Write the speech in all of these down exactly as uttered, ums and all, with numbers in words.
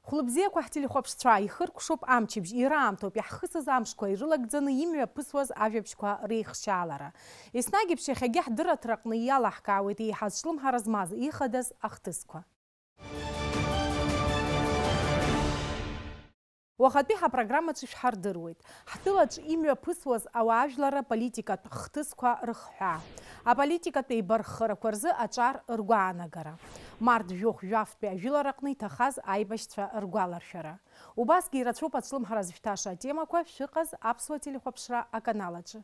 Хәлыбзиақәа ҳтелехәаԥшцәа, ихыркәшоуп амчыбжь, ираамҭоуп иаҳхысыз амшқәа ирылагӡаны имҩаԥысуаз ажәабжьқәа реихшьаалара. Еснагь еиԥш иахьагьы ҳдырраҭараҟны иалаҳкаауеит еиҳа зҿлымҳара змаз ихадаз ахҭысқәа. Уахатәи ҳапрограммаҿы шәҳардыруеит. Ҳтәылаҿ имҩаԥысуаз ауаажәларра политикатә хҭысқәа рыхҳәаа. Аполитикатә еибарххарақәа рзы аҿар ргәаанагара. Март жәохә-жәафтәи ажәылараҟны иҭахаз аибашьцәа ргәаларшәара. Убасгьы ирацәоуп аҿлымҳара зышәҭаша атемақәа шәыҟаз аԥсуа телехәаԥшра аканал аҿы.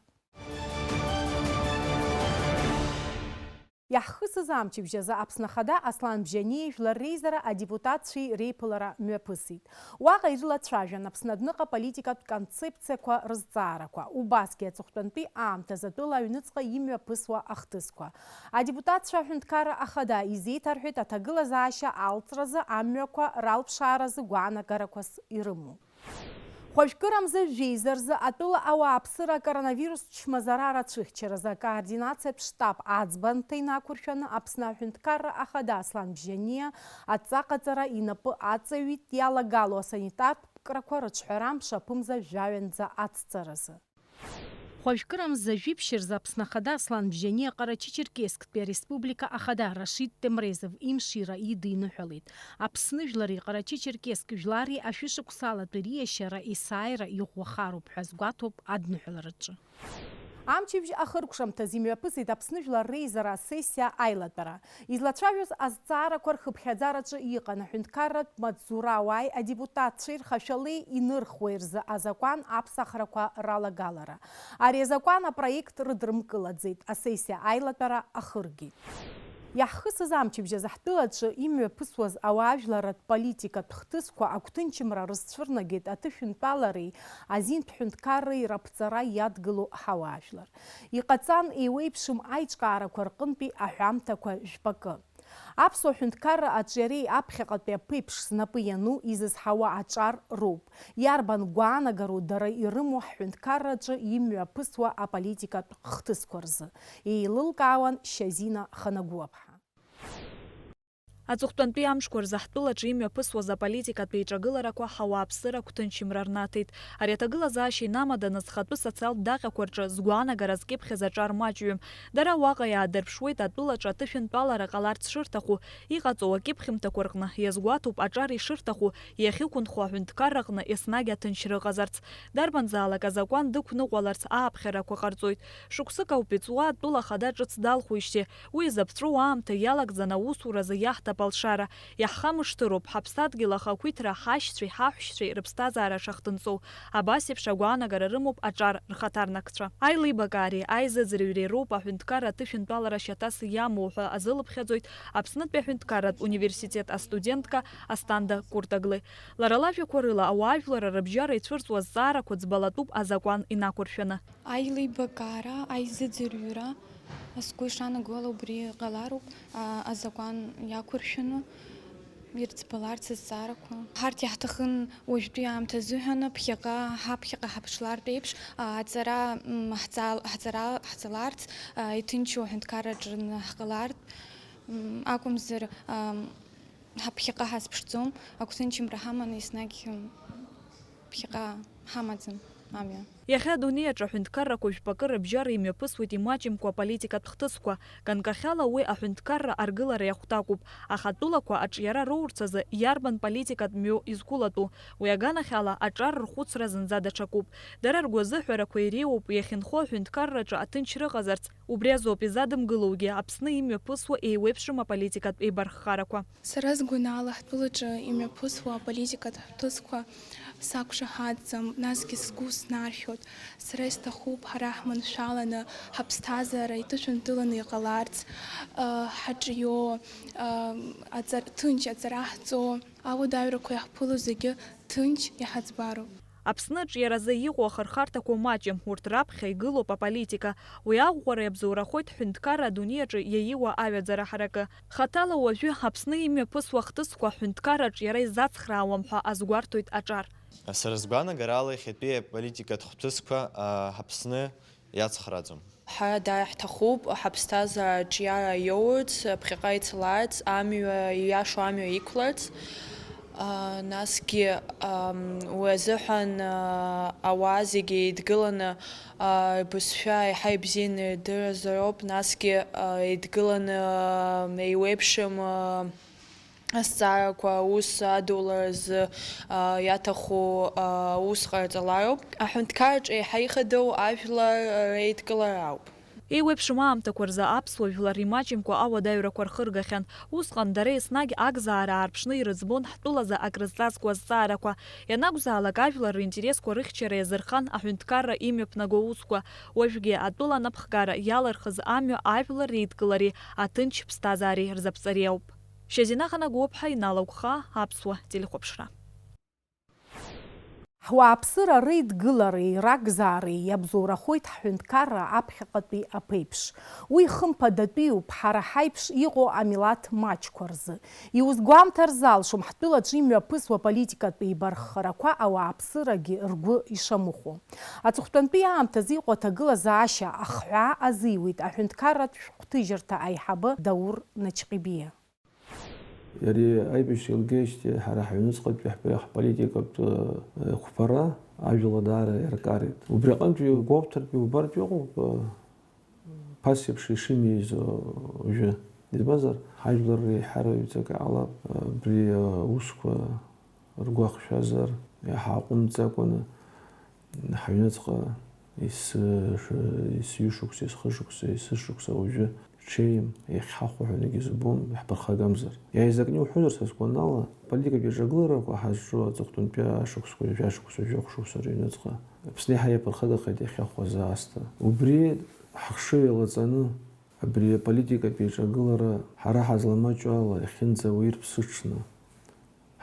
Иаҳхысыз амчыбжь азы Аԥсны Ахада Аслан Бжьаниа Жәлар Реизара адепутатцәеи реиԥылара мҩаԥысит. Уаҟа ирылацәажәан Аԥсны адәныҟа политикатә концепциақәа рызҵаарақәа, убасгьы аҵыхәтәантәи аамҭазы атәыла аҩныҵҟа имҩаԥысуа ахҭысқәа. Адепутатцәа Аҳәынҭқарра Ахада изеиҭарҳәеит аҭагылазаашьа алҵразы амҩақәа ралԥшааразы гәаанагарақәас ирымоу. Хәажәкырамза жәеиза рзы атәыла ауааԥсыра акоронавирус чмазара рацәыхьчаразы акоординациатә штаб аӡбанҭа инақәыршәаны Аԥсны Аҳәынҭқарра Ахада Аслан Бжьаниа адҵаҟаҵара инапы аҵаҩит иалагало асанитартә крақәа рыҿҳәара мшаԥымза жәаҩанӡа ацҵаразы. Хәажәкырамза жәиԥшь рзы Аԥсны Ахада Аслан Бжьаниа Ҟарачы-Черкессктәи ареспублика Ахада Рашид Темрезов имшира идиныҳәалеит. Аԥсны жәлари Ҟарачы-Черкесск жәлари ашәышықәсалатәи риашьара есааира иӷәӷәахароуп ҳәа азгәаҭоуп адныҳәалараҿы. Амчыбжь ахыркәшамҭаз имҩаԥысит Аԥсны Жәлар Реизара асессиа аилатәара. Излацәажәоз азҵаарақәа рхыԥхьаӡараҿы иҟан аҳәынҭқарратә маҵзура ауааи адепутатцәеи рхашәалеи инырхуеи рзы азакәан аԥсахрақәа ралагалара. Ари азакәан апроект рыдрымкылаӡеит, асессиа аилатәара ахыргеит. Иаҳхысыз амчыбжь азы ҳтәылаҿы имҩаԥысуаз ауаажәларратә политикатә хҭысқәа агәҭынчымра рызцәырнагеит аҭышәынтәалареи азинтә ҳәынҭқарреи раԥҵара иадгылоу ҳауаажәлар. Иҟаҵан еиуеиԥшым аиҿкаарақәа рҟынтәи аҳәамҭақәа жәпакы. Аԥсуа ҳәынҭқарра аҿиареи аԥхьаҟатәи аԥеиԥш знапы иану изызҳауа аҿар роуп. Иарбан гәаанагару дара ирымоу ҳҳәынҭқарраҿы имҩаԥысуа аполитикатә хҭысқәа рзы, еилылкаауан Шьазина Ханагәлаԥҳа. Аҵыхәтәантәи амшқәа рзы ҳтәылаҿы имҩаԥысуаз аполитикатә еиҿагыларақәа ҳауааԥсыра агәҭынчымра рнаҭеит. Ари аҭагылазаашьа инамаданы зхатәы социалтә даҟьақәа рҿы згәаанагара зкьыԥхьыз аҿар маҷҩым. Дара уаҟа иаадырԥшуеит атәылаҿы аҭышәынтәалара ҟаларц шырҭаху, иҟаҵоу акьыԥхьымҭақәа рҟны иазгәаҭоуп аҿар ишырҭаху, иахьықәынхо аҳәынҭқарраҟны еснагь аҭынчра ыҟазарц. Дарбанзаалак азакәан дықәныҟәаларц ааԥхьарақәа ҟарҵоит. Шықәсык ауп иҵуа атәыла ахада ҿыц далхуижьҭеи. Уи изаԥҵәоу аамҭа иалагӡан аусуразы иаҳҭап алшара. Иаҳхамышҭыроуп, ҳаԥсадгьыл ахақәиҭра ҳашьцәеи ҳаҳәшьцәеи рыԥсҭазаара шахҭынҵоу. Абас еиԥш агәаанагара рымоуп аҿар рхаҭарнакцәа. Аилибакаареи аизыӡырҩреи роуп аҳәынҭқарра аҭышәынтәалара шьаҭас иамоу ҳәа азылыԥхьаӡоит Аԥснытәи аҳәынҭқарратә университет астудентка Асҭанда Куртаглы. Лара лажәақәа рыла, ауаажәларра рыбжьара ицәырҵуа азҵаарақәа ӡбалатәуп азакәан инақәыршәаны. Аилибакаара, аизыӡырҩра, сгәы ишаанагоу ала убри ҟалароуп, а, азакәан иақәыршәаны ирӡбаларц азҵаарақәа. Ҳарҭ иаҳҭахын уажәтәи аамҭа азыҳәан ԥхьаҟа, ҳаԥхьаҟа ҳаԥшлартә еиԥш, а, аҵара, м, ҳҵал-, ҳҵара, ҳҵаларц, а, иҭынчу аҳәынҭқарраҿы ҳҟалартә, м, акәымзар, ам, ҳаԥхьаҟа ҳазԥшӡом, агәҭынчымра ҳаманы еснагь, м, ԥхьаҟа ҳамаӡам амҩа. Иахьа адунеи аҿы аҳәынҭқаррақәа жәпакы рыбжьара имҩаԥысуеит имаҷымкәа аполитикатә хҭысқәа. Ганкахьала уи аҳәынҭқарра аргылара иахәҭакуп, аха атәылақәа аҿиара роурц азы иарбан политикатә мҩоу изқәылатәу? Уи аганахьала аҿар рхәыцра зынӡа даҽакуп. Дара ргәазыҳәарақәа иреиуоуп иахьынхо аҳәынҭқарраҿы аҭынчра ыҟазарц. Убри азоуп изадымгылоугьы Аԥсны имҩаԥысуа еиуеиԥшым аполитикатә еибарххарақәа. Сара сгәанала, ҳтәылаҿы имҩаԥысуа аполитикатә хҭысқәа сақәшаҳаҭӡам, насгьы сгәы снаршәоит. Сара исҭахуп ҳара ҳманшәаланы, ҳаԥсҭазаара иҭышәынтәыланы иҟаларц, ы, ҳаҿио, ы, аҵар-, ҭынч аҵара ҳҵо, ауадаҩрақәа иаҳԥыло зегьы ҭынч иҳаӡбароуп. Аԥсны аҿиаразы иҟоу ахырхарҭақәа маҷым, урҭ раԥхьа игылоуп аполитика. Уи аӷәӷәара иабзоурахоит ҳҳәынҭқарра адунеи аҿы иаиуа аҩаӡара ҳаракы. Хаҭала уажәы Аԥсны имҩаԥысуа ахҭысқәа ҳҳәынҭқарра аҿиара изацхраауам ҳәа азгәарҭоит аҿар. Сара сгәаанагарала, иахьатәи аполитикатә хҭысқәа, а, Аԥсны иацхрааӡом. Ҳара дааҳҭахуп ҳаԥсҭазаара аҿиара иоурц, ԥхьаҟа ицаларц, амҩа, ииашоу амҩа иқәларц. Насгьы уи азыҳәан ауаа зегьы еидгыланы, рбызшәа еиҳа ибзианы ирдыруазароуп, насгьы еидгыланы еиуеиԥшым азҵаарақәа аус адуларазы иаҭаху аус ҟарҵалароуп. Аҳәынҭқарраҿы еиҳа ихадоу ажәлар реидкылара ауп. Еиуеиԥшым аамҭақәа рзы аԥсуа жәлар имаҷымкәа ауадаҩрақәа рхыргахьан. Усҟан дара еснагь агзаара аарԥшны ирыӡбон ҳтәылазы акрызҵазкуа азҵаарақәа. Ианакәзаалак ажәлар ринтересқәа рыхьчара иазырхан аҳәынҭқарра имҩаԥнаго аусқәа. Уажәгьы атәыла анапхгара иалырхыз амҩа ажәлар реидкылареи аҭынч ԥсҭазаареи рзаԥҵареи ауп. Шьазина Ханагәыуаԥҳа, Инал Агәхаа, Аԥсуа телехәаԥшра. Ҳуааԥсыра реидгылареи ракзаареи иабзоурахоит ҳҳәынҭқарра аԥхьаҟатәи аԥеиԥш. Уи хымԥадатәиуп ҳара ҳаиԥш иҟоу амилаҭ маҷқәа рзы. Иузгәамҭар залшом, ҳтәылаҿ имҩаԥысуа политикатә еибарххарақәа ауааԥсырагьы ргәы ишамыхәо. Аҵыхәтәантәи аамҭазы иҟоу аҭагылазаашьа ахҳәаа азиуеит аҳәынҭқарратә шәҟәҭыжьырҭа аиҳабы Даур Начҟьебиа. Иара аибашьра илгеижьҭеи ҳара ҳаҩныҵҟатәи ҳпри-, ҳполитикатә, э, қәԥара ажәла даара иаркарит. Убри аҟынтә иугәоуҭартә, иубартә иҟоуп, э, ԥасеиԥш ишимеизо уажәы. Избанзар, ҳажәлар реиҳараҩӡак ала, э, абри, э, аусқәа ргәы ахшәазар, иаҳа аҟәымҵӡакәаны, ҳаҩныҵҟа ес-, ш-, есҩышықәса, есхышықәса, есышықәса уажәы ҽеим, иахьҳахәо ҳәа акгьы збом, иаҳԥырхагамзар. Иааизакны иуҳәозар, са сгәанала, аполитикатә еиҿагыларақәа ҳазҿу аҵыхәтәантәи ашықәсқәа, жәашықәса, жәохә шықәса рыҩныҵҟа Аԥсны иаҳа иаԥырхагахеит иахьахәаз аасҭа. Убри ҳахшыҩ алаҵаны, абри аполитикатә еиҿагылара ҳара ҳазламаҷу ала иахьынӡауа ирԥсыҽны,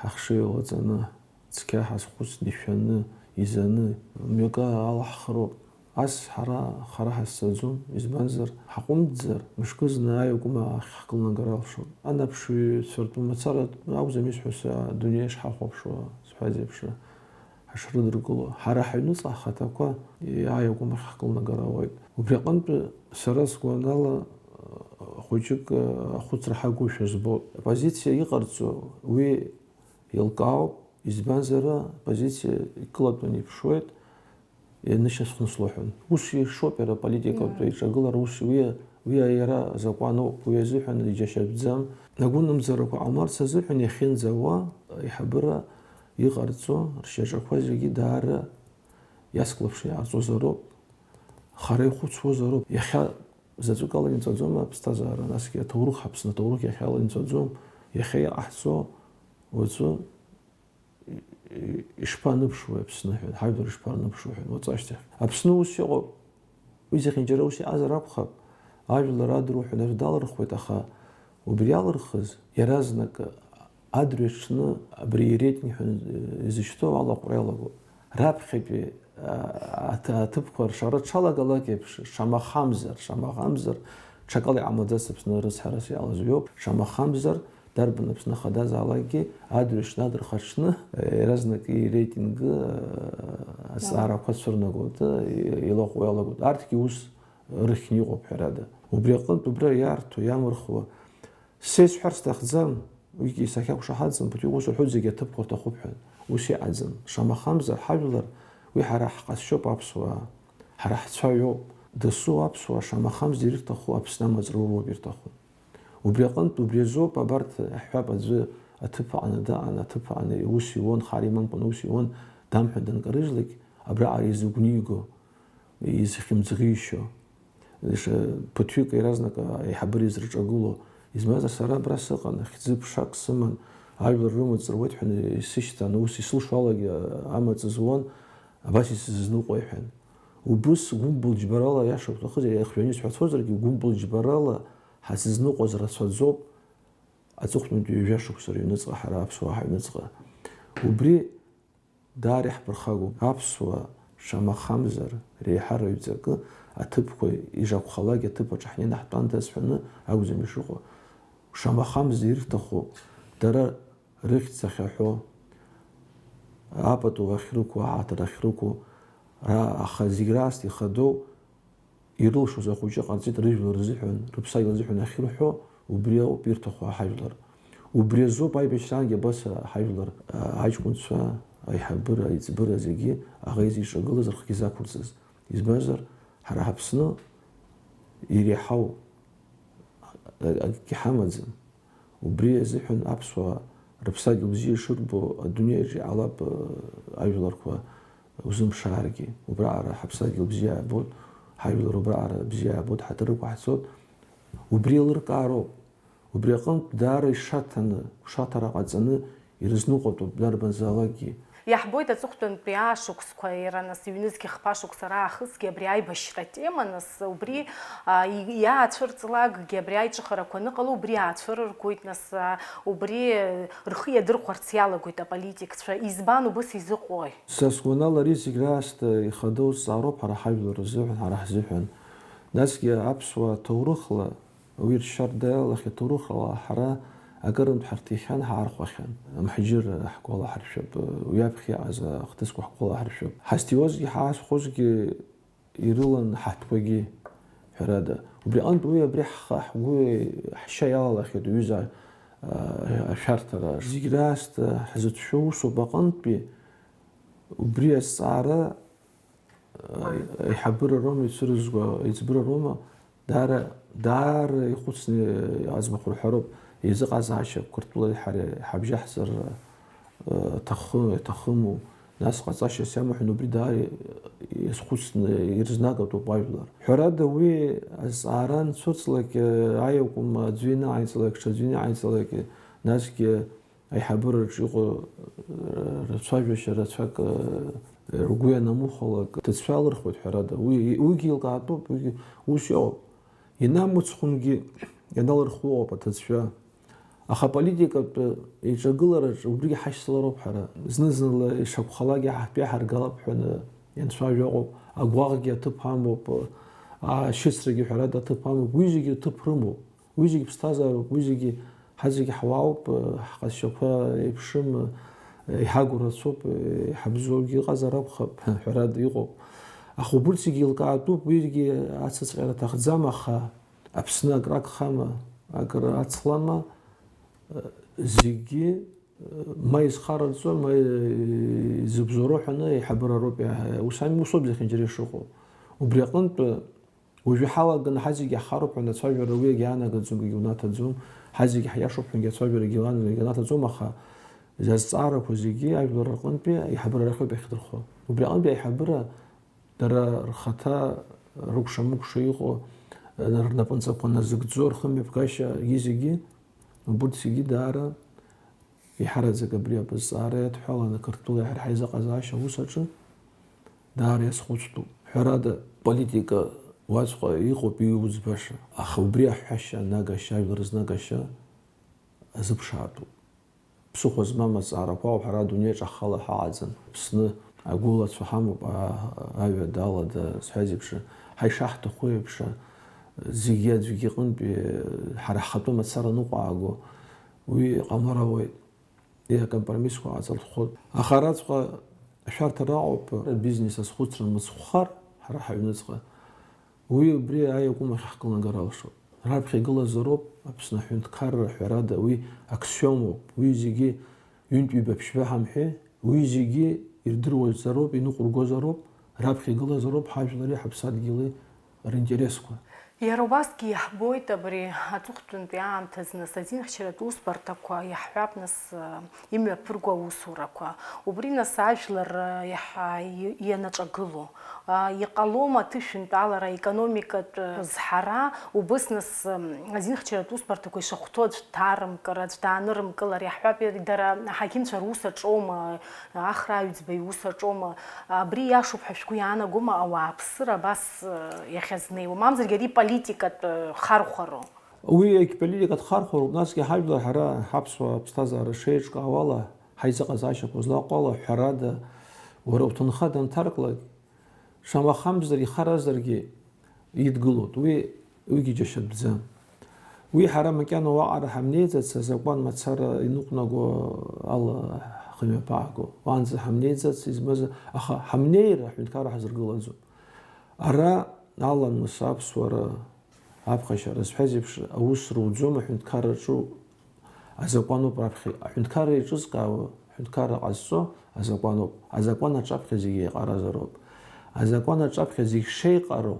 ҳахшыҩ алаҵаны, цқьа ҳазхәыцны, ишәаны, изаны, мҩакы алаҳхроуп. Ас ҳара хара ҳазцаӡом, избанзар, ҳаҟәымҵӡар, мышкы зны аиакәым ахь ҳкылнагар алшоит. Анаԥшҩы цәыртәы мацара акәӡам исҳәо, са адунеи шҳахәаԥшуа, сҳәаз еиԥш, ҳашрыдыркыло. Ҳара ҳаҩныҵҟа ҳхаҭақәа аиакәым ахь ҳкылнагар ауеит. Убри аҟынтәы сара сгәанала, хәыҷык ахәыцра ҳагушәа збоит. Аппозициа иҟарҵо уи еилкаауп, избанзар, аппозициа икылатәаны иԥшуеит, ианышьацәхнысло ҳәа. Ус ишоуп иара аполитикатә Иа. еиҿагылара, ус уи, уи иара азакәаноуп, уи азыҳәан иџьашьатәӡам. Агәынамӡарақәа ҟамларц азыҳәан иахьынӡауа аиҳабыра иҟарҵо ршьаҿақәа зегьы даара иацклаԥшны иҟарҵозароуп, хара ихәыцуазароуп. Иахьа заҵәык ала имҵаӡом аԥсҭазаара, насгьы аҭоурых, Аԥсны аҭоурых иахьа ала имҵаӡом. Иахьа иҟаҳҵо уаҵәы и-, и-, ишԥаныԥшуеи Аԥсны ҳәа, ҳажәлар ишԥарныԥшуеи ҳәа, уаҵәашьҭахь. Аԥсны ус иҟоуп, уи зехьынџьара ус иҟазар акәхап, ажәлар адруҳәа аӡә далырхуеит, аха убри иалырхыз иаразнак адырҩаҽны абри ирейтинг ҳәа изышьҭоу алаҟәра иалагоит. Раԥхьатәи, а, аҭ-, аҭыԥқәа ршара дшалагалак еиԥш, шамахамзар, шамахамзар, ҽакала иҟамлаӡац Аԥсны рыцҳарас иалаз уиоуп, шамахамзар, дарбан Аԥсны ахадазаалакгьы адырҩаҽны, адырхаҽны, э, иаразнак иреитинг, э, азҵаарақәа цәырнагоит, э, илаҟәуа иалагоит. Арҭгьы ус рыхьны иҟоуп, ҳәарада. Убри аҟынтә убра иарҭо, иамырхуа, са исҳәар сҭахӡам, уигьы сахьақәшаҳаҭӡам, ԥыҭҩык ус рҳәоит, зегьы аҭыԥқәа рҭахуп ҳәа. Ус иҟаӡам. Шамахамзар, ҳажәлар, уи ҳара ҳҟазшьоуп аԥсуаа, ҳара ҳцәа иоуп. Дасу аԥсуаа шамахамзар ирҭаху Аԥсны амаҵ роуроуп ирҭаху. Убри аҟынтә, убри азоуп, абарҭ, иаҳҳәап, аӡәы аҭыԥ аҟны даҟан, аҭыԥ аҟны ус иуан, хар имамкәан ус иуан, дамҳәан данкарыжьлак, абраҟа изыгәниго, изхьымӡӷишьо, ш-, ԥыҭҩык иаразнак аиҳабыра изырҿагыло, избанзар, сара абра сыҟан, хьӡы-ԥшак сыман, ажәлар рымаҵ руеит ҳәа исышьҭан, ус исылшоалагьы амаҵ зуан, абас исызныҟәеи ҳәа. Убыс гәымбыл џьбарала, иаша уҭахызар, иахҩаны исҳәацәозаргьы, гәымбыл џьбарала ҳазызныҟәаз рацәаӡоуп аҵыхәтәантәи ҩажәа шықәса рыҩныҵҟа, ҳара аԥсуаа ҳаҩныҵҟа. Убри даара иаҳԥырхагоуп. Аԥсуаа, шамахамзар, реиҳараҩӡакы аҭыԥқәа ижакәхалак аҭыԥ аҿы ҳнеины ҳтәандаз ҳәаны акәӡам ишыҟоу. Шамахамзар ирҭаху, дара рыхьӡ ахьаҳәо, апату ахьрықәу, аҳаҭыр ахьрықәу, ра-, аха зегь раасҭа ихадоу, ирылшоз ахәыҷы ҟарҵеит рыжәлар рзыҳәан, рыԥсадгьыл азыҳәан ахьырҳәо, убри ауп ирҭаху аҳажәлар. Убри азоуп аибашьраангьы абас ҳажәлар, а, аҷкәынцәа, аиҳабыра, аиҵбыра зегьы аӷа изиҿагылаз рхгьы закәырҵаз. Избанзар, ҳара ҳаԥсны иреиҳау акгьы ҳамаӡам. Убри азыҳәан аԥсуаа рыԥсадгьыл бзиа шырбо адунеиаҿ иҟалап, а, ажәларқәа узымԥшааргьы. Убраҟара ҳаԥсадгьыл бзиа аабоит, ҳажәлар убраҟара бзиа аабоит, ҳаҭыр ықәаҳҵоит. Убри еилыркаароуп. Убри аҟынтә даара ишаҭаны, гәшаҭара ҟаҵаны ирызныҟәатәуп дарбанзаалакгьы. Иаҳбоит аҵыхәтәантәи аашықәсқәа, иара нас ҩнызқьи хԥа шықәса раахысгьы абри аибашьра атема, нас убри, а, и-, иаацәырҵлакгьы абри аиҿыхарақәа аныҟало, убри аацәырыргоит, нас, а, убри рхы иадырхәарц иалагоит аполитикцәа. Избан убыс изыҟои? Са сгәанала, ари зегь раасҭа ихадоу зҵаароуп ҳара ҳажәлар рзыҳәан, ҳара ҳзыҳәан. Насгьы аԥсуаа ҭоурыхла Уи ршьарда иалахьеит, ҭоурыхла ҳара акырынтә ҳарҭихьан, ҳаархәахьан. Амҳаџьырра ҳгәалаҳаршәап, уи аԥхьа иҟаз ахҭысқәа ҳгәалаҳаршәап. Ҳазҭиуазгьы ҳаазхәозгьы ирылан ҳаҭқәагьы, ҳәарада. Убри аҟынтә уи абри ҳхы, ҳгәы, ҳшьа иалалахьеит, уҩыза, а, ашәарҭара. Зегь раасҭа ҳзыцәшәо усоуп аҟынтәи, убри азҵаара Аиҳабыра роума ицәырызго, аиҵбыра роума, даара, даара ихәыцны аӡбахә рҳәароуп, еизыҟазаашьа Қырҭтәылеи ҳареи ҳабжьаҳҵар, э, аҭахы-, аҭахыму, нас ҟаҵашьас иамоу ҳәа убри даара иазхәыцны ирызнагатәуп ажәлар. Ҳәарада, уи азҵаара анцәырҵлак, э, аиакәым аӡәы инаҟаиҵалак, ҽаӡәы инаҟаиҵалак, насгьы Аиҳабыраҿ иҟоу, э, рцәажәашьа рацәак, э, ргәы ианамыхәалак, ҭыӡшәа алырхуеит, ҳәарада. Уи, уигьы еилкаатәуп, уигьы ус иҟоуп. Ианамыцхәынгьы ианалырхуа ыҟоуп аҭыӡшәа. Аха аполитикатә еиҿагылараҿ убригьы ҳашьцылароуп ҳара. Зны-зынла ишакәхалак иаҳартә иаҳаргалап ҳәа ианцәажәо ыҟоуп. Агәаӷгьы аҭыԥ амоуп, ашьыцрагьы, ҳәарада, аҭыԥ амоуп. Уи зегьы ҭыԥ рымоуп. Уи зегьы ԥсҭазаароуп, уи зегьы, ҳа зегьы ҳуаауп, ҳҟазшьақәа еиԥшым, иҳагу рацәоуп, иҳабзоугьы ыҟазар акәхап, ҳәарада, иҟоуп. Аха убырҭ зегьы еилкаатәуп, уигьы ацыҵҟьара аҭахӡам, аха Аԥсны акры агхама, акры ацлама, зегьы, ма изхараҵо, ма изыбзоуроу ҳәаны аиҳабыра роуп иаҳа-, ус ами, усоуп зехьынџьара ишыҟоу. Убри аҟынтә, Уажәы ҳалаганы ҳазегьы ҳхароуп ҳәа ацәажәара уи агьаанагаӡом, егьунаҭаӡом, ҳазегьы ҳиашоуп ҳәагьы ацәажәара агьанаҭаӡом, аха азҵаарақәа зегьы ажәлар рҟынтәи аиҳабыра рахь ауп иахьдырхо. Убри аҟынтәи аиҳабыра дара рхаҭа рыкәша-мыкәша иҟоу, рнапынҵақәа назыгӡо, рхымҩаԥгашьагьы зегьы, убырҭ зегьы даара Еиҳараӡак абри абызҵаара иадҳәаланы Қырҭтәыла иаҳа ҳаизыҟазаашьа аус аҿы даара иазхәыцтәуп. Ҳәарада, политика уаҵәҟьа иҟоуп иуӡбаша, аха убри аҳәашьа, анагашьа, ажәлар знагашьа азыԥшаатәуп. Ԥсыхәа змам азҵаарақәа ауп, ҳара адунеиаҿ ахала ҳаҟаӡам. Аԥсны агәылацәа ҳамоуп, а-, аҩада, алада, зҳәаз еиԥш, ҳа ишаҳҭаху еиԥш, зегьы аӡәгьы иҟынтәи ҳара ҳхатәы мацара ныҟәааго, уи ҟамлар ауеит. Иа, акомпромиссқәа ҟаҵатәхоит. Аха араҵәҟьа ашәарҭара аҟоуп, абизнес азхәыцра мыцхәхар, ҳара ҳаҩныҵҟа, уи убри аиакәым ахь ҳкылнагар алшоит. Раԥхьа игылазароуп Аԥсны аҳәынҭқарра, ҳәарада, уи аксиомоуп, уи зегьы ҩынтә-ҩба ԥшьба ҳамҳәеи, уи зегьы ирдыруазароуп, иныҟәыргозароуп, раԥхьа игылазароуп ҳажәлари ҳаԥсадгьыли ринтересқәа. Иара убасгьы иаҳбоит абри аҵыхәтәантәи аамҭазы, нас, азинхьчаратә усбарҭақәа иаҳҳәап, нас, имҩаԥырго аусурақәа. Убри, нас, ажәлар иаҳа и-, ианаҿагыло, а, иҟалома аҭышәынтәалара, аекономикатә зҳара, убыс, нас, азинхьчаратә усбарҭақәа ишахәҭоу аӡә дҭарымкыр, аӡә даанырымкылар, иаҳҳәап, дара аҳақьымцәа рус аҿоума, Ахра Аҩӡба иус аҿоума? Абри иашоуп ҳәа шәгәы иаанагома, ауааԥсыра абас, э, иахьазнеиуа? Мамзаргьы ари политикатә, э, хархәароу? Уи егь политикатә хархәароуп, насгьы ҳажәлар ҳара ҳаԥсуаа ԥсҭазаара шеиҿкаауала, ҳаизыҟазаашьақәа злаҟоу ала, ҳәарада, уара уҭынха данҭарклак, Шамахамзар ихаразаргьы идгылоит, уи, уигьы џьашьатәӡам. Уи ҳара макьана уаҟара ҳамнеиӡац, азакәан мацара иныҟәнаго ала ҳхымҩаԥааго. Уаанӡа ҳамнеиӡац, избанзар, аха ҳамнеир аҳәынҭқарра ҳазыргылаӡом. Ара аламыс аԥсуара, аԥхашьара зҳәаз еиԥш, аус руӡом аҳәынҭқарраҿы Азакәаноуп раԥхьа, аҳәынҭқарра еиҿызкаауа, аҳәынҭқарра ҟазҵо азакәаноуп. Азакәан аҿаԥхьа зегьы еиҟаразароуп. Азакәан аҿаԥхьа зегь шеиҟароу,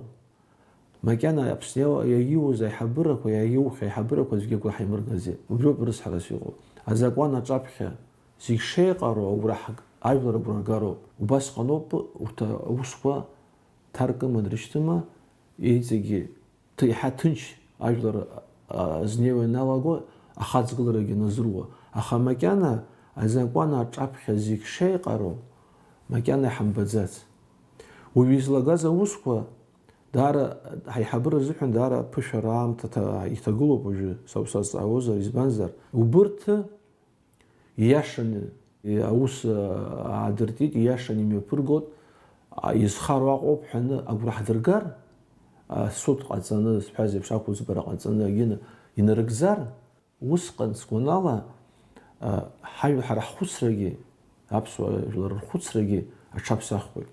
макьана Аԥсны иа-, иагьиуз аиҳабырақәа, иагьиухьа аиҳабырақәа аӡәгьы агәра ҳаимыргаӡеит. Убриоуп рыцҳарас иҟоу. Азакәан аҿаԥхьа зегь шеиҟароу агәра ҳг-, ажәлар агәра ргароуп. Убасҟаноуп урҭ аусқәа ҭаркыма, дрышьҭыма, иҵегьы ҭ-, иаҳа ҭынч ажәлар, а, знеиуа ианалаго, ахаҵгыларагьы назыруа. Аха макьана азакәан аҿаԥхьа зегь шеиҟароу, макьана иҳамбаӡац. Уаҩы излагаз аусқәа, даара ҳаиҳабыра азыҳәан даара ԥышәара аамҭа ҭа-, иҭагылоуп уажәы, са усазҵаауазар, избанзар, убырҭ Ииашаны аус аадыртит, ииашаны имҩаԥыргоит, изхароу аҟоуп ҳәаны агәра ҳдыргар, асуд ҟаҵаны, зҳәаз еиԥш, ақәыӡбара ҟаҵаны агьына инарыгӡар, усҟан сгәанала, ҳаҩ-, ҳара ҳхәыцрагьы, аԥсуа жәлар рхәыцрагьы аҽаԥсахуеит.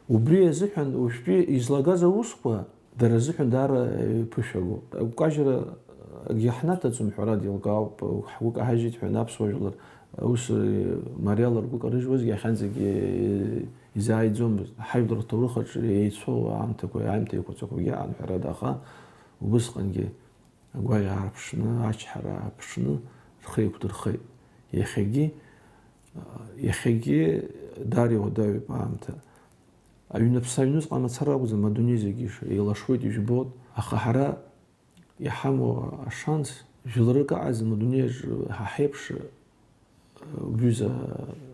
Убри азыҳәан уажәтәи излагаз аусқәа дара рзыҳәан даара, э, ԥышәагоуп. Агәкажьра, э, акгьы ҳнаҭаӡом, ҳәарада, еилкаауп, э, ҳгәы каҳажьит ҳәа аԥсуа жәлар, э, ус, э, мариала ргәы карыжьуазгьы иахьанӡагьы, э, изааиӡомызт. Ҳажәлар рҭоурых аҿы еицәоу аамҭақәа, аамҭа еиқәаҵәақәагьы аан, ҳәарада, аха убысҟангьы агәаҩа аарԥшны, ачҳара аарԥшны, рхы еиқәдырхеит. Иахьагьы, э, иахьагьы даара иуадаҩуп аамҭа. Аҩнаԥса аҩныҵҟа мацара акәӡам, адунеи зегьы иша-, еилашуеит, ижәбоит, аха ҳара иҳамоу ашанс, жәларык аҟаӡам адунеи аҿы ҳа ҳеиԥш, убҩыза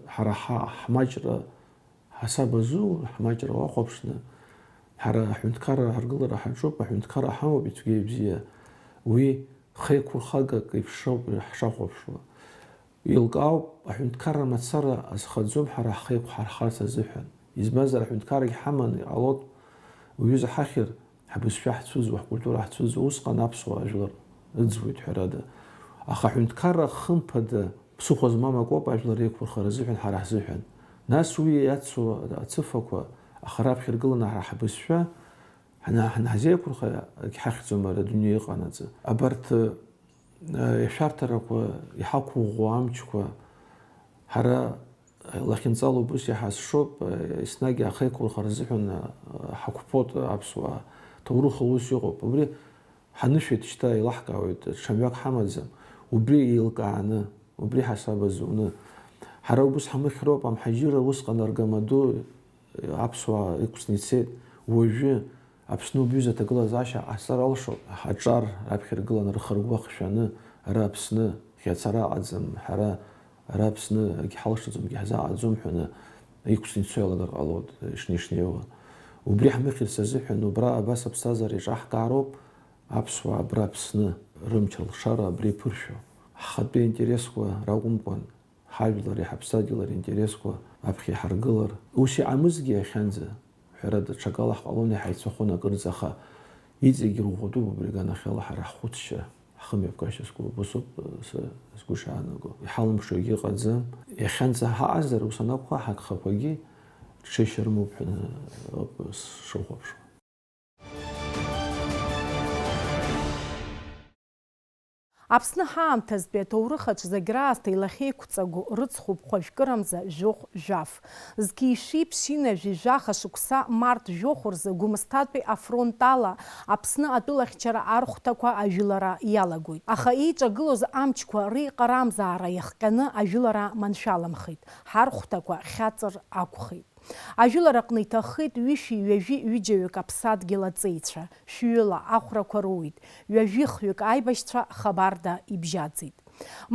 ҳара ҳа-, ҳмаҷра ҳасаб азу, ҳмаҷра уахәаԥшны, ҳара аҳәынҭқарра ҳаргылара ҳаҿуп, аҳәынҭқарра ҳамоуп ицәгьа ибзиа, уи хеиқәырхагак еиԥш ауп ҳшахәаԥшуа. Еилкаауп, аҳәынҭқарра мацара азхаӡом ҳара ҳхы еиқәҳархарц азыҳәан. Избанзар, аҳәынҭқаррагь ҳаманы иҟалоит, уҩыза ҳахьыр, ҳбызшәа ҳцәыӡуа, ҳкультура ҳцәыӡуа, усҟан аԥсуаа ажәлар ыӡуеит, ҳәарада. Аха аҳәынҭқарра, хымԥада, ԥсыхәа змам акоуп ажәлар реиқәырхара азыҳәан, ҳара ҳзыҳәан. Нас уи иацу ацыфақәа, аха раԥхьа иргыланы ҳара ҳбызшәа, Ҳна-, ҳнаҳзеиқәырха, егьҳахьӡом ара адунеи ыҟанаҵы. Абарҭ, э, ишәарҭарақәа, иҳақәыӷәӷәо амчқәа, ҳара, э, лахьынҵала убыс иҳазшоуп, э, еснагь ахеиқәырхара азыҳәан, э, ҳақәԥоит аԥсуаа. Ҭоурых аус иҟоуп. Убри ҳанышәеит шьҭа, еилаҳкаауеит, ҽа мҩак ҳамаӡам. Убри еилкааны, убри ҳасаб азуны. Ҳара убыс ҳамыхьроуп, амҳаџьырра усҟан аргамаду аԥсуаа ықәҵны ицеит. Уажәы Аԥсны убҩыза аҭагылазаашьа ҟасҵар алшоит, аҿар раԥхьа иргыланы рхы-ргәы ахшәаны, ара Аԥсны хьацара аҟаӡам, ҳара ара Аԥсны егьҳалшаӡом, егьҳзаҟаҵом ҳәаны иқәҵны ицо иалагар ҟалоит, ишнеи-шнеиуа. Убри ҳмыхьырц азыҳәан убра абас аԥсҭазаара еиҿаҳкаароуп, аԥсуаа абра Аԥсны рымч-алшара абра иԥыршәо. Ҳхатәы интересқәа ракәымкәан, ҳажәлари ҳаԥсадгьыли ринтересқәа аԥхьа иҳаргылар. Ус иҟамызҭгьы иахьанӡа, ҳәарада, ҽакала ҳҟалон, иҳаицәахон акырӡа, аха иҵегьы ирӷәӷәатәуп убри аганахьала ҳара ҳхәыцшьа, ҳхымҩаԥгашьа зқәу убысоуп, э, са сгәы шаанаго. Иҳалымшогьы ыҟаӡам. Иахьанӡа ҳаҟазар, ус анакәха, ҳагхақәагьы ҽеишьа рымоуп ҳәа, э, ауп сшыхәаԥшуа. Аԥсны ҳаамҭазтәи аҭоурых аҿы зегь раасҭа илахьеиқәҵагоу рыцхәуп хәажәкырамза жәохә-жәаф. Зқьи шәи ԥшьынҩажәи жәаха шықәса март жәохә рзы Гәымсҭатәи афронт ала Аԥсны атәылахьчара архәҭақәа ажәылара иалагоит. Аха еиҿагылоз амчқәа реиҟарамзаара иахҟьаны ажәылара маншәаламхеит, ҳархәҭақәа хьаҵыр акәхеит. Ажәылараҟны иҭаххеит ҩышәи ҩажәи ҩыџьаҩык аԥсадгьыл аҵеицәа, шәҩыла ахәрақәа руит, ҩажәи хҩык аибашьцәа хабарда ибжьаӡит.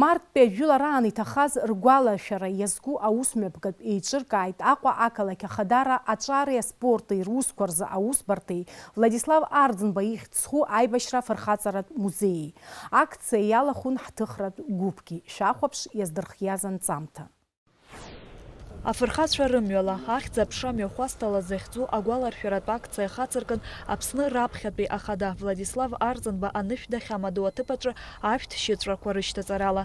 Марттәи ажәылараан иҭахаз ргәалашәара иазку аусмҩаԥгатә еиҿыркааит Аҟәа ақалақь Ахадара аҿареи аспорти русқәа рзы аусбарҭеи Владислав Арӡынба ихьӡ зху аибашьра афырхаҵаратә музеии. Акциа иалахәын ҳҭыхратә гәыԥгьы. Шәахәаԥш иаздырхиаз анҵамҭа. Афырхацәа рымҩала, ахьӡ-аԥша мҩахәасҭала захьӡу агәаларшәаратә акциа ахацыркын Аԥсны раԥхьатәи ахада Владислав Арӡынба анышә дахьамадоу аҭыԥ аҿы ашәҭ шьыҵәрақәа рышьҭаҵарала.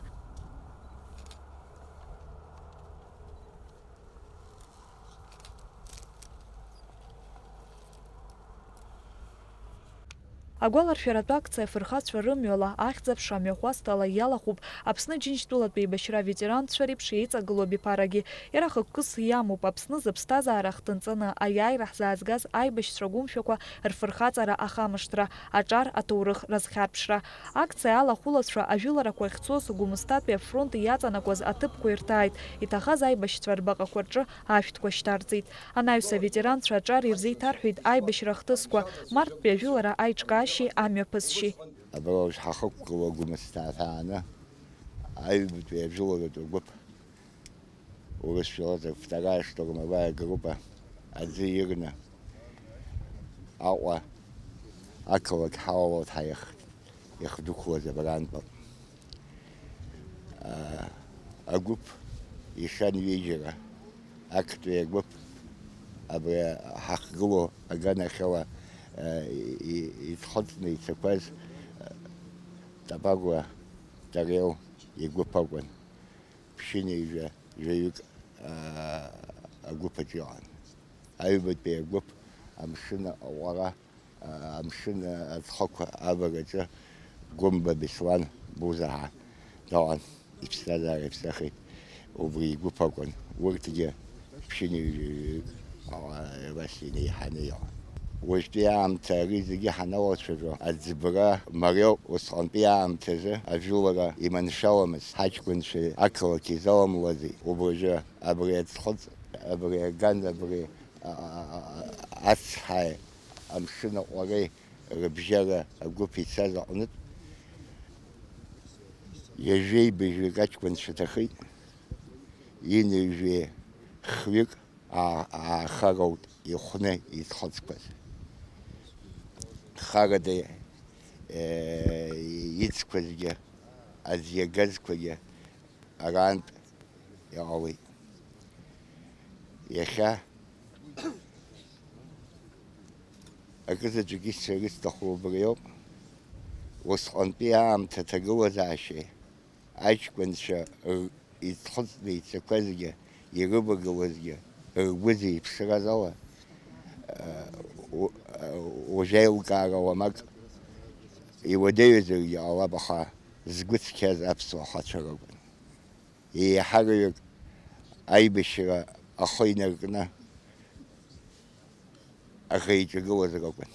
Агәаларшәаратә акциа афырхацәа рымҩала, ахьӡ-аԥша амҩахәасҭала иалахәуп Аԥсны Џьынџьтәылатә еибашьра аветеранцәа реиԥш еиҵагылоу абиԥарагьы. Иара хықәкыс иамоуп Аԥсны зыԥсҭазаара ахҭынҵаны аиааира ҳзаазгаз аибашьцәа гәымшәақәа рфырхаҵара ахамышҭра, аҿар аҭоурых разхьарԥшра. Акциа алахәылацәа ажәыларақәа ахьцоз Гәымсҭатәи афронт иаҵанакуаз аҭыԥқәа ирҭааит, иҭахаз аибашьцәа рбаҟақәа рҿы ашәҭқәа шьҭарҵеит. Анаҩс аветеранцәа аҿар ирзеиҭарҳәеит аибашьра ахҭысқәа, марттәи ажәылара аиҿкаашьеи амҩаԥысшьеи. Абра уажә ҳахықәгылоу Гәымсҭа аҳәааны аҩбатәи ажәыларатә агәыԥ, урысшәала Вторая штурмовая группа аӡы ирны Аҟәа ақалақь ҳалалоит ҳа иах-, иахдәықәлаз абарантәи. Аа, агәыԥ ишан ҩыџьара, актәи агәыԥ абри ҳахгылоу аганахьала, аа, и-, и-, иӡхыҵны ицақәаз, аа, Тапагәа Тариел игәыԥ акәын. Ԥшьынҩажәа жәаҩык, аа, агәыԥ аҿы иҟан. Аҩбатәи агәыԥ амшын аҟәара, аа, амшын аӡхықә авараҿы Гәымба Беслан Бузаҳа дыҟан, иԥсҭазаара иԥсахит, убри игәыԥ акәын. Урҭгьы ԥшьынҩажәаҩык ауаа рахь инеиҳаны иҟан. Уажәтәи аамҭа ари зегьы ҳаналацәажәо, аӡбра мариоуп, усҟантәи аамҭазы ажәылара иманшәаламызт, ҳаҷкәынцәа ақалақь изаламлази, убыржәы абри аӡхыҵ, абри аган, абри, а, а, а, а, ацҳаи амшын аҟәареи рыбжьара агәыԥ ицаз аҟнытә, ҩажәеи быжәҩык аҷкәынцәа ҭахеит, ҩынҩажәи хҩык аа-, аахароуп ихәны изхыҵқәаз. Харада, э, иӡқәазгьы, аӡ иагазқәагьы арантә иҟалеит. Иахьа акызаҵәык исҳәарц исҭаху убриоуп. Усҟантәи аамҭа аҭагылазаашьеи аҷкәынцәа р-, изхыҵны ицақәазгьы, ирывагылазгьы, ргәы зеиԥшраз ала, э, у-, э, уажәеилкаара уамак иуадаҩызаргьы ҟалап, аха згәы цқьаз аԥсуа ахацәа ракәын. Еиҳараҩык аибашьра ахы инаркны аӷа иҿагылаз ракәын.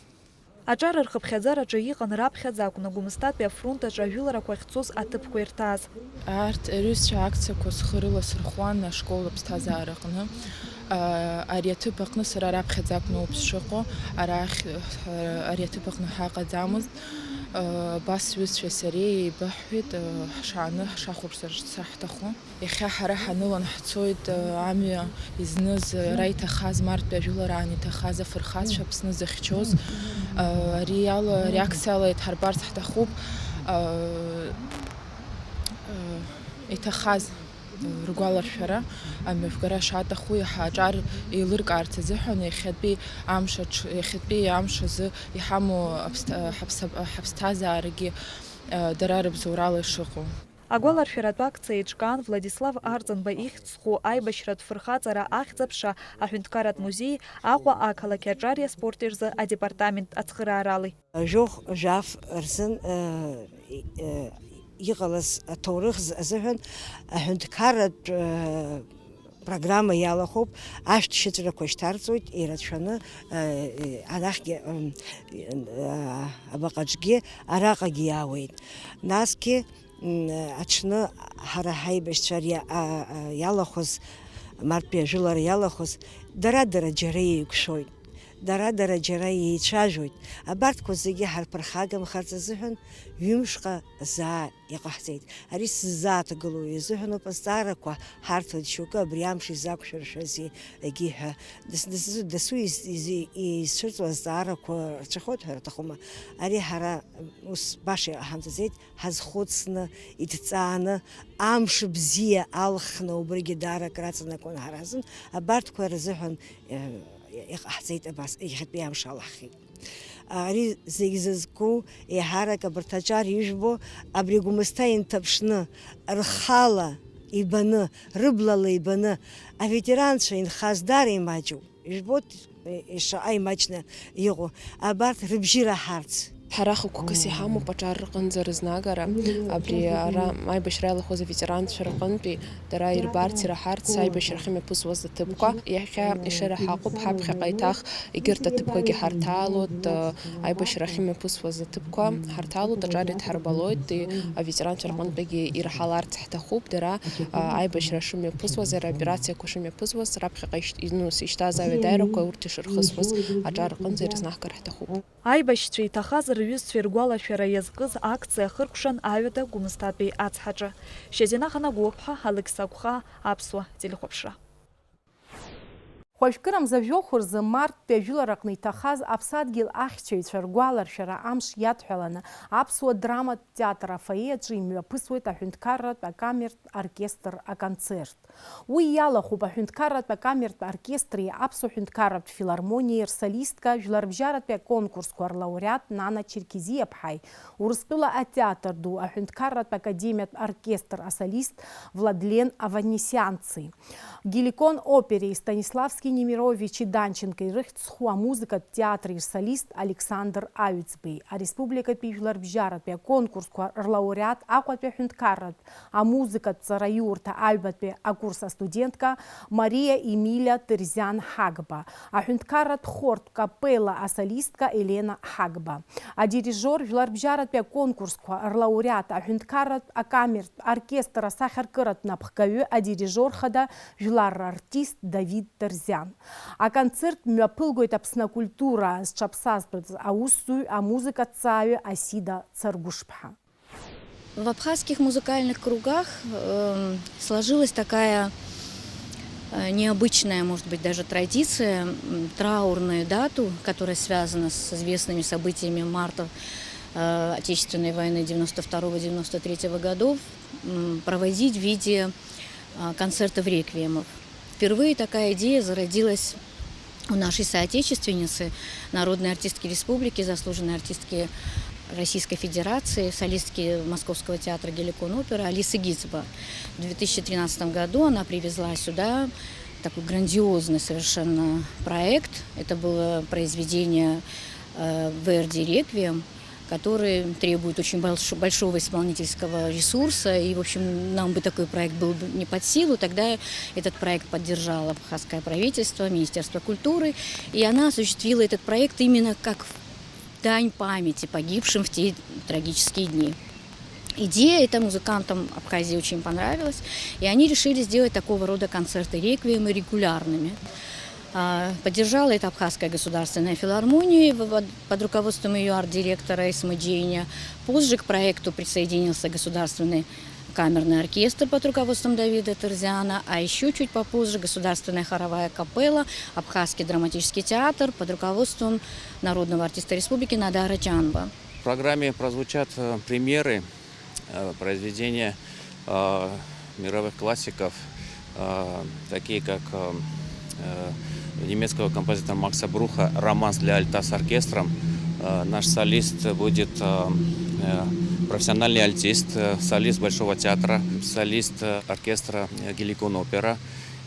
Аҿар рхыԥхьаӡараҿы иҟан раԥхьаӡа акәны Гәымсҭатәи афронт аҿы ажәыларақәа ахьцоз аҭыԥқәа ирҭааз. Арҭ рҩызцәа акциақәа схы рыласырхәуан ашкол аԥсҭазаара аҟны. Ари аҭыԥ аҟны сара раԥхьаӡа акәны ауп сшыҟоу, арахь, ари аҭыԥ аҟны ҳаҟаӡамызт. Абас сҩызцәеи сареи еибаҳҳәеит, ҳшааны ҳшахәаԥшырц ҳаҭаху. Иахьа ҳара ҳанылан ҳцоит, амҩа изныз, ара иҭахаз, марттәи ажәылараан иҭахаз афырхацәа Аԥсны зыхьчоз. Ари ала, ари акциала идҳарбарц ҳҭахуп. Иҭахаз ргәаларшәара, амҩаԥгара шаҭаху иаҳа аҿар еилыркаарц азыҳәан, иахьатәи амш аҽ-, иахьатәи амш азы иҳамоу аԥсҭа-, ҳаԥсҭа-, ҳаԥсҭазаарагьы, а, дара рыбзоурала ишыҟоу. Агәаларшәаратә акциа еиҿкаан Владислав Арӡынба ихьӡ зху аибашьратә фырхаҵара ахьӡ-аԥша аҳәынҭқарратә музеи, Аҟәа ақалақь аҿари аспорти рзы адепартамент ацхырааралеи. Жәохә-жәаф рзын, э, и-, э, иҟалаз аҭоурых з-, азыҳәан аҳәынҭқарратә, э, программа иалахәуп, ашәҭшьыҵәрақәа шьҭарҵоит, ирацәаны, э, э, анахьгьы, м, э, абаҟаҿгьы, араҟагьы иаауеит. Насгьы, м, аҽны ҳара ҳаибашьцәа ари, а, а, иалахәыз, марттәи ажәылара иалахәыз, дара-дара џьара еиқәшәоит. Дара-дара џьара еицәажәоит. Абарҭқәа зегьы ҳарԥырхагамхарц азыҳәан ҩымшҟа заа иҟаҳҵеит. Ари сзааҭгылоу изыҳәаноуп азҵаарақәа ҳарҭоит, шьоукы абри амш изақәшәыршәази егьи ҳәа. Дас-, дас-, дасу из-, из-, изцәырҵуа азҵаарақәа рцәахоит ҳәа рҭахума. Ари ҳара ус баша иҟаҳамҵаӡеит, ҳазхәыцны, идҵааны, амш бзиа алхны убригьы даара акраҵанакуан ҳара ҳзын. Абарҭқәа рзыҳәан, э, иҟаҳҵеит абас, иахьатәи амш алаҳхит. Ари зегь зызку, еиҳарак абарҭ аҿар ижәбо, абри Гәымсҭа инҭаԥшны, рхала ибаны, рыблала ибаны, аветеранцәа инхаз даара имаҷуп. Ижәбоит, е-, ешаҟа имаҷны иҟоу. Абарҭ рыбжьы раҳарц Ҳара хықәкыс иҳамоуп аҿар рҟынӡа рызнагара, абри ара аибашьра иалахәыз аветеранцәа рҟынтәи дара ирбарц, ираҳарц аибашьрахь имҩаԥысуаз аҭыԥқәа. Иахьа ишыраҳаҟуп, ҳаԥхьаҟа еиҭах егьырҭ аҭыԥқәагьы ҳарҭалоит, аибашьрахь имҩаԥысуаз аҭыԥқәа ҳарҭалоит, аҿар идҳарбалоит, аветеранцәа рҟынтәигьы ираҳаларц ҳҭахуп, дара аибашьра шымҩаԥысуаз, аоперациақәа шымҩаԥысуаз, раԥхьаҟа ишьҭ-, ну, ишьҭаз аҩадаҩрақәа урҭ ишырхысуаз аҿар рҟынӡа ирызнахгар ҳҭахуп. Аибашьцәа иҭахаз рҩызцәа иргәалашәара иазкыз акциа ахыркәшан аҩада Гәымсҭатәи ацҳаҿы. Шьазина Ханагәыԥҳа, Алықьса Гәхаа, Аԥсуа телехәаԥшра. Хәажәкырамза жәохә рзы марттәи ажәылараҟны иҭахаз аԥсадгьыл ахьчаҩцәа ргәаларшәара амш иадҳәаланы аԥсуа драматә театр афоиеаҿы имҩаԥысуеит аҳәынҭқарратә акамертә оркестр аконцерт. Уи иалахәуп аҳәынҭқарратә акамертә оркестри аԥсуа ҳәынҭқарратә филармониеи рсолистка, жәларбжьаратәи аконкурсқәа рлауреат Нана Черкезиаԥҳаи, Урыстәыла атеатр ду аҳәынҭқарратә академиатә оркестр асолист Владлен Аванесианци, Геликон опереи Станиславски Немировичи Данченкои рыхьӡ зху амузыкатә театри рсолист Александр Аҩӡбеи, ареспубликатәи жәларбжьаратәи аконкурсқәа рлауреат Аҟәатәи аҳәынҭқарратә амузыкатә ҵараиурҭа аҩбатәи акурс астудентка Мариа Емилиа Тырзиан Ҳагба, аҳәынҭқарратә хортә капелла асолистка Елена Ҳагба, адирижиор, жәларбжьаратәи аконкурсқәа рлауреат, аҳәынҭқарратә акамертә оркестр асахьаркыратә напхгаҩы, адирижиор хада, жәлар рартист Давид Тырзиан. Аконцерт мҩаԥылгоит Аԥсны акультура зҽаԥсазтәыз аусзуҩ, амузыкаҭҵааҩы Асида Царгәышԥҳа. В абхазских музыкальных кругах, эм, сложилась такая, э, необычная, может быть, даже традиция, м, траурную дату, которая связана с известными событиями марта, э, Отечественной войны девяносто второго девяносто третьего годов, м, проводить в виде, а, концертов реквиемов. Впервые такая идея зародилась у нашей соотечественницы, народной артистки республики, заслуженной артистки Российской Федерации, солистки Московского театра «Геликон опера» Алисы Гицба. В две тысячи тринадцатом году она привезла сюда такой грандиозный совершенно проект. Это было произведение, э, Верди «Реквием», который требует очень больш-, большого исполнительского ресурса, и, в общем, нам бы такой проект был бы не под силу. Тогда этот проект поддержало абхазское правительство, Министерство культуры, и она осуществила этот проект именно как дань памяти погибшим в те трагические дни. Идея эта музыкантам Абхазии очень понравилась, и они решили сделать такого рода концерты реквиемы регулярными. А, поддержала это Абхазская государственная филармония в-, в-, под руководством её арт-директора Эсмы Джейня. Позже к проекту присоединился Государственный камерный оркестр под руководством Давида Тырзиана, а ещё чуть попозже Государственная хоровая капелла, Абхазский драматический театр под руководством народного артиста республики Надара Чанба. В программе прозвучат, э, премьеры, э, произведения, э, мировых классиков, э, такие как, э, э, немецкого композитора Макса Бруха «Романс для альта с оркестром». Э, наш солист будет, э, э, профессиональный альтист, э, солист Большого театра, солист, э, оркестра, э, «Геликон опера».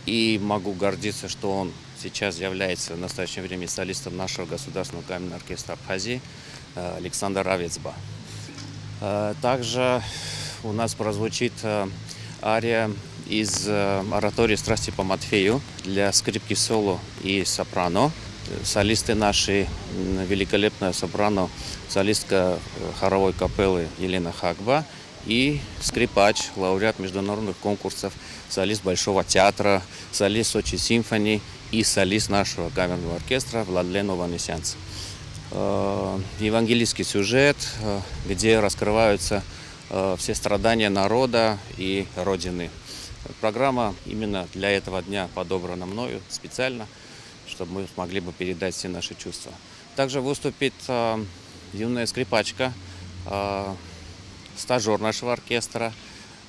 И могу гордиться, что он сейчас является в настоящее время солистом нашего государственного камерного оркестра Абхазии, э, Александр Авецба. Э, также у нас прозвучит, э, ария из, э, оратории «Страсти по Матфею» для скрипки соло и сопрано. Солисты наши, м, великолепная сопрано, солистка, э, хоровой капеллы Елена Хагба и скрипач, лауреат международных конкурсов, солист Большого театра, солист Сочи Симфони и солист нашего камерного оркестра Владлен Ованесянц. Э, евангелийский сюжет, э, где раскрываются, э, все страдания народа и Родины. Программа именно для этого дня подобрана мною специально, чтобы мы смогли бы передать все наши чувства. Также выступит, э, юная скрипачка, э, стажёр нашего оркестра,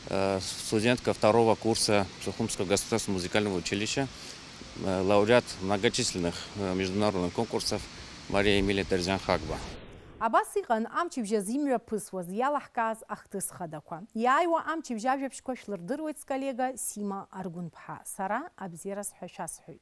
э, студентка второго курса Сухумского государственного музыкального училища, э, лауреат многочисленных, э, международных конкурсов Мария Эмилия Терзян-Хагба. Абас иҟан амчыбжь азы имҩаԥысуаз, иалаҳкааз ахҭыс хадақәа. Иааиуа амчыбжь ажәабжьқәа шәлырдыруеит сколлега Сима Аргәынԥҳа. Сара абзиараз ҳәа шәасҳәоит.